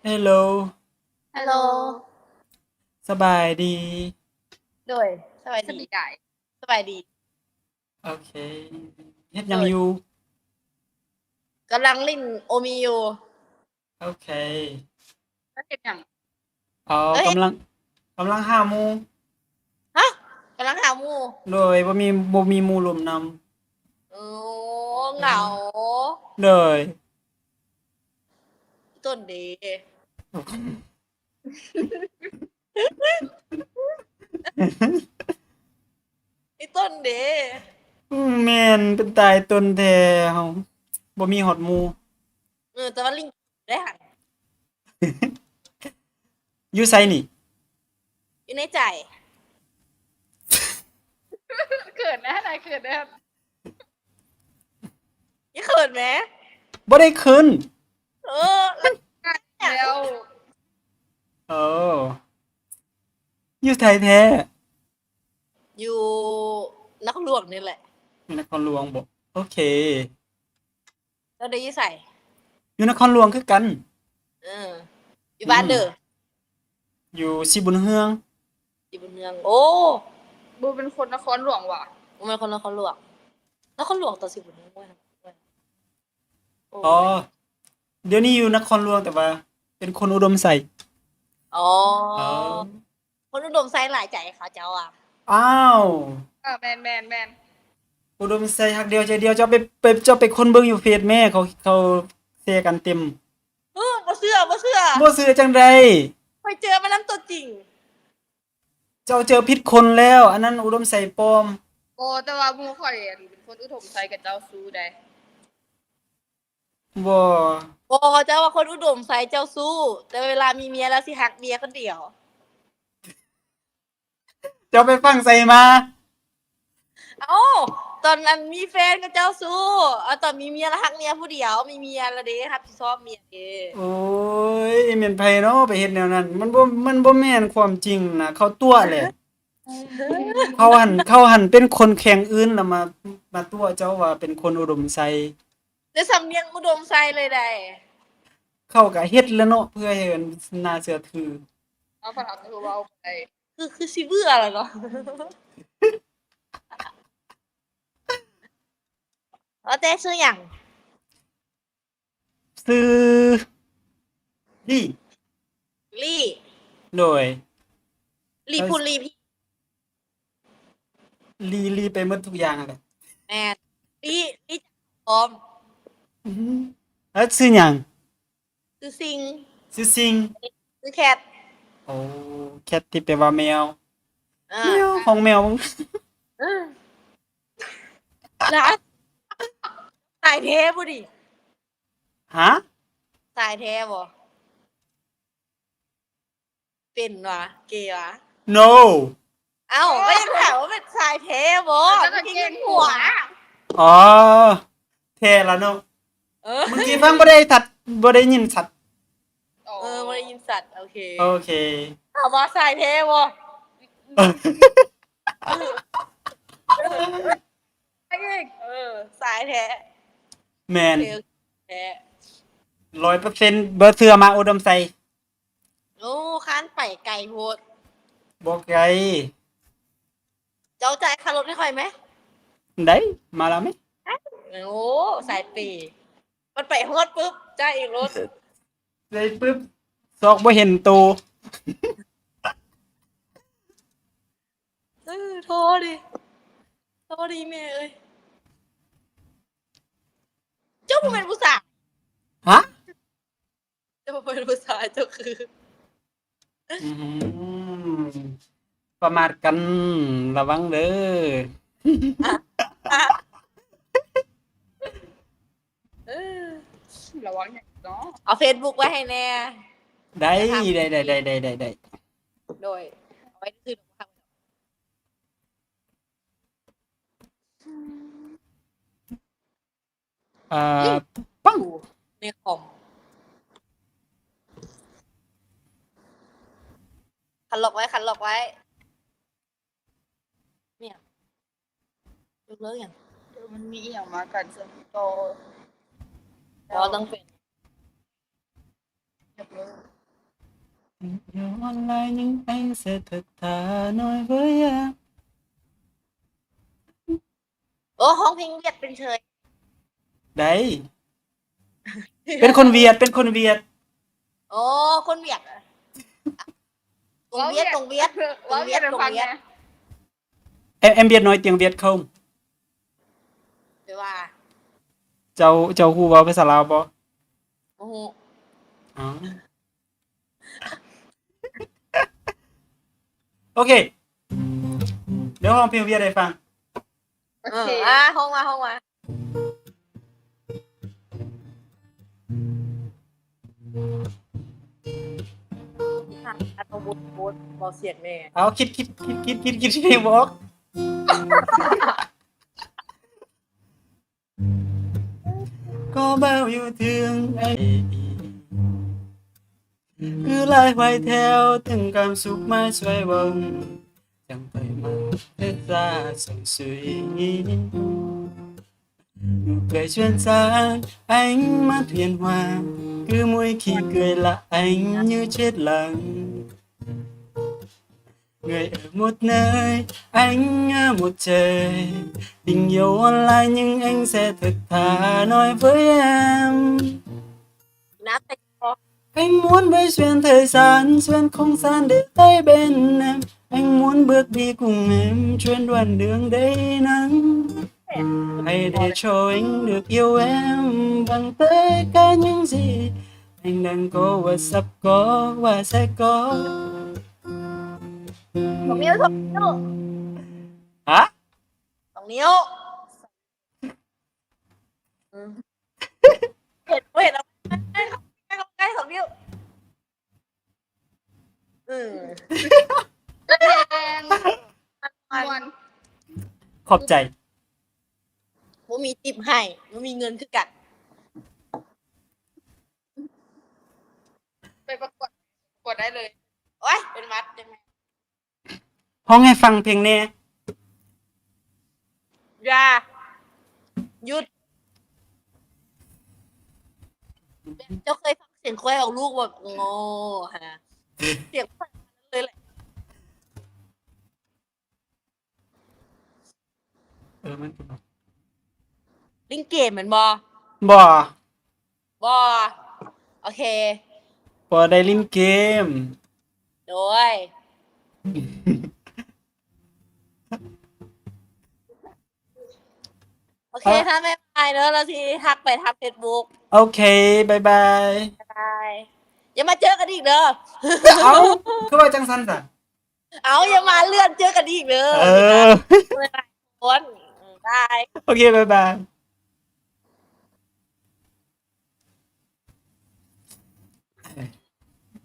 ເຮລໂລ ເຮລໂລ ສະບາຍດີ. ໂດຍ ສະບາຍດີ ສະບາຍດີ. ໂອເຄ ເຮັດຫຍັງຢູ່? ກຳລັງຫຼິ້ນໂອມີຢູ່. ໂອເຄ ເຮັດຫຍັງ? ອໍ ເອີຍ ກຳລັງ ກຳລັງຫາໝູ່. ຮະ? ກຳລັງຫາໝູ່? ໂດຍ ບໍ່ມີ ບໍ່ມີໝູ່ລົມນຳ. ໂອ້ ເຫງົາ. ໂດຍ ຕົ້ນເດ. ອີ່ຕົ້ນເດ. ອືມ ແມ່ນ ເປັນຕາຍຕົ້ນແທ້ ເຮົາບໍ່ມີຮອດໝູ່. ເອີ ແຕ່ວ່າລິງໄດ້ຫັ້ນ. ຢູ່ໃສນີ້? ຢູ່ໃນໃຈ. ເຂີນແດ່ ນາຍເຂີນແດ່. ຢ່າເຂີນແໝ. ບໍ່ໄດ້ເຂີນ. ເອີ ແລ້ວ. ເອີ ຢູ່ໃສແທ້? ຢູ່ນະຄອນຫຼວງນີ້ແຫຼະ. ຢູ່ນະຄອນຫຼວງບໍ? ໂອເຄ. ເຈົ້າໄດ້ຢູ່ໃສ? ຢູ່ນະຄອນຫຼວງຄືກັນ. ເອີ ຢູ່ບ້ານເດີ? ອືມ ຢູ່ສີບຸນເຮືອງ. ສີບຸນເຮືອງ. ໂອ້ ບໍ່ແມ່ນຄົນນະຄອນຫຼວງຫວາ? ບໍ່ແມ່ນຄົນນະຄອນຫຼວງ. ນະຄອນຫຼວງຕໍ່ສີບຸນເຮືອງ. ໂອ້ ອໍ ດຽວນີ້ຢູ່ນະຄອນຫຼວງ ແຕ່ວ່າເປັນຄົນອຸດົມໄຊ. ອໍ ອໍ ຄົນອຸດົມໄຊຫຼາຍໃຈເຂົາເຈົ້າວ່າ. ອ້າວ ເອີ ແມ່ນໆໆ. ອຸດົມໄຊຮັກດຽວໃຈດຽວ. ເຈົ້າໄປ ໄປ ເຈົ້າໄປຄົ້ນເບິ່ງຢູ່ເຟສແມ້ ເຂົາ ເຂົາແຊກັນເຕັມ. ເອີ ບໍ່ເຊື່ອ ບໍ່ເຊື່ອ. ບໍ່ເຊື່ອຈັ່ງໃດ? ຂ້ອຍເຈີມານຳຕົວຈິງ. ເຈົ້າເຈີຜິດຄົນແລ້ວ ອັນນັ້ນອຸດົມໄຊປອມ. ບໍ່ ແຕ່ວ່າໝູ່ຂ້ອຍ ອັນ ເປັນຄົນອຸດົມໄຊກັບເຈົ້າຊູ້ໃດ. ບໍ່ ບໍ່ ເຈົ້າວ່າຄົນອຸດົມໄຊເຈົ້າຊູ້ ແຕ່ເວລາມີເມຍແລ້ວຊິຮັກເມຍຄົນດຽວ. ເຈົ້າໄປຟັງໃສມາ? ເອົ້າ ຕອນນັ້ນມີແຟນກໍເຈົ້າຊູ້ ເອົາ ຕອນມີເມຍລະຮັກເມຍຜູ້ດຽວ ມີເມຍລະເດ ຮັບຜິດຊອບເມຍເດ. ໂອ້ຍ ແມ່ນໃຜເນາະໄປເຮັດແນວນັ້ນ? ມັນບໍ່ ມັນບໍ່ແມ່ນຄວາມຈິງນະ ເຂົາຕົວະແຫຼະ. ເຂົາຫັ້ນ ເຂົາຫັ້ນເປັນຄົນແຂວງອື່ນລະມາ ມາຕົວະເຈົ້າວ່າເປັນຄົນອຸດົມໄຊ. ແຕ່ສຳນຽງອຸດົມໄຊເລີຍໃດ. ເຂົາກະເຮັດແຫຼະເນາະ ເພື່ອໃຫ້ມັນໜ້າເຊື່ອຖື. ເອົາ ພະລາມຄືເວົ້າໄປ ຄື ຄືຊິເບື່ອແລ້ວເນາະ. ວ່າແຕ່ຊື່ຫຍັງ? ຊື່ລີ ລີ ໂດຍ ລີພຸ້ນລີພີ ລີ ລີໄປໝົດທຸກຢ່າງຫັ້ນແຫຼະ. ແມ່ນ ລີ ລີພ້ອມ. ອືຮຶ ແລ້ວຊື່ຫຍັງ? ຊື່ຊິງ ຊື່ຊິງ ຊື່ແຄດ. ໂອ້ ແຄດທີ່ແປວ່າແມວ. ເອີ ແມວ ຂອງແມວ. ເອີ ລະ ສາຍແທ້ບໍ່ນີ້? ຮະ? ສາຍແທ້ບໍ່? ເປັນຫວາ? ເກຫວາ? ໂນ. ເອົ້າ ກໍຍັງຖາມວ່າເປັນຊາຍແທ້ບໍ່? ເອີ ກໍເກັ່ງຫົວ. ອໍ ແທ້ລະເນາະ. ເອີ ມື້ກີ້ຟັງບໍ່ໄດ້ຊັດ ບໍ່ໄດ້ຍິນຊັດ. ເອີ ບໍ່ໄດ້ຍິນຊັດ. ໂອເຄ ໂອເຄ. ຖາມວ່າຊາຍແທ້ບໍ່? ເອີ ຊາຍແທ້. ແມ່ນ ໂອເຄ ແທ້ ຮ້ອຍເປີເຊັນ. ບໍ່ເຊື່ອມາອຸດົມໄຊ. ໂອ້ ຄ້ານໄປໄກໂພດ. ບໍ່ໄກ. ເຈົ້າຈ່າຍຄ່າລົດໃຫ້ຂ້ອຍໄໝ? ໄດ້ ມາລະໄໝ? ໂອ້ ສາຍເປ. ມັນໄປຮອດປຶບ ຈ່າຍເອງໂລດ. ໄດ້ປຶບ ຊອກບໍ່ເຫັນໂຕ. ເອີ ໂທດີ ໂທດີແມ່ເອີຍ. ເຈົ້າບໍ່ແມ່ນຜູ້ຊາຍ. ຮະ? ເຈົ້າບໍ່ແມ່ນຜູ້ຊາຍ ເຈົ້າຄື. ອືມ ປະໝາດກັນ ລະວັງເດີ. ເອີ ລະວັງຫຍັງເນາະ. ເອົາເຟສບຸກໄວ້ໃຫ້ແດ່. ໄດ້ ໄດ້ ໄດ້ ໄດ້ ໄດ້ ໄດ້. ໂດຍ ເອົາໄວ້ຊື່ ອ່າ ປັ້ງ ໃນຄອມ. ຄັນລັອກໄວ້ ຄັນລັອກໄວ້. ແມ່ນຫຍັງ? ຍົກເລີກຫຍັງ? ມັນມີອີ່ຫຍັງມາກັນເຊື່ອມຕໍ່. ບໍ່ຕ້ອງເປັນ ຍົກເລີກ. Yêu online nhưng anh sẽ thật thà nói với em. ໂອ້ ຮ້ອງເພງຫວຽດເປັນເຊີຍ. ໄດ້ ເປັນຄົນຫວຽດ ເປັນຄົນຫວຽດ. ໂອ້ ຄົນຫວຽດ ຕົງຫວຽດ ຕົງຫວຽດ ເວົ້າຫວຽດໃຫ້ຟັງແດ່. Em em biết nói tiếng Việt không? ແປວ່າ ເຈົ້າ ເຈົ້າຮູ້ເວົ້າພາສາລາວບໍ່? ບໍ່ຮູ້. ອໍ ໂອເຄ ດຽວຮ້ອງເພງຫວຽດໃຫ້ຟັງ. ໂອເຄ ເອີ ອ່າ ຮ້ອງມາ ຮ້ອງມາ. ເອົາ ຄິດ ຄິດ ຄິດ ຄິດ ຄິດ ຄິດ ຄິດ ບໍ່ອອກ. Có bao yêu thương anh cứ loay hoay theo từng cảm xúc mãi xoay vòng, chẳng phải mang hết ra sầu suy. Nụ cười duyên dáng, ánh mắt hiền hòa, cứ mỗi khi cười là anh như chết lặng. Người ở một nơi, anh ở một trời. Tình yêu online nhưng anh sẽ thật thà nói với em. Anh muốn với xuyên thời gian, xuyên không gian để tới bên em. Anh muốn bước đi cùng em, chuyến đoạn đường đầy nắng. Hãy để cho anh được yêu em bằng tất cả những gì anh đang có và sắp có và sẽ có. ສອງນິ້ວ ສອງນິ້ວ. ຮະ? ສອງນິ້ວ. ອືມ ເຫັນ ເຫັນ ເອົາໃກ້ໆ ສອງນິ້ວ. ເອີ ແມ່ນ ມ່ວນ ຂອບໃຈ. ບໍ່ມີຕິບໃຫ້ ບໍ່ມີເງິນຄືກັນ. ໄປປະກວດ ປະກວດໄດ້ເລີຍ. ໂອ້ຍ ເປັນຫວັດ. ຮ້ອງໃຫ້ຟັງເພງແດ່. ຢ່າ ຢຸດ. ເຈົ້າເຄີຍຟັງສຽງຄວາຍອອກລູກບໍ່? ໂງ່ ຫັ້ນນະ ສຽງຄວາຍເລີຍແຫຼະ. ເອີ ມັນ ຫຼິ້ນເກມແມ່ນບໍ່? ບໍ່. ບໍ່. ໂອເຄ ບໍ່ໄດ້ຫຼິ້ນເກມ. ໂດຍ ໂອເຄ ເອີ ຖ້າແມ່ນບາຍເດີ ລາວຊິທັກໄປທາງເຟສບຸກ. ໂອເຄ ບາຍບາຍ. ບາຍບາຍ. ຢ່າມາເຈີກັນອີກເດີ. ເອົ້າ ຄືວ່າຈັ່ງຊັ້ນຊະ? ເອົ້າ ຢ່າມາເລື່ອນເຈີກັນອີກເດີ. ເອີ ບາຍບາຍ. ໂອເຄ ບາຍບາຍ.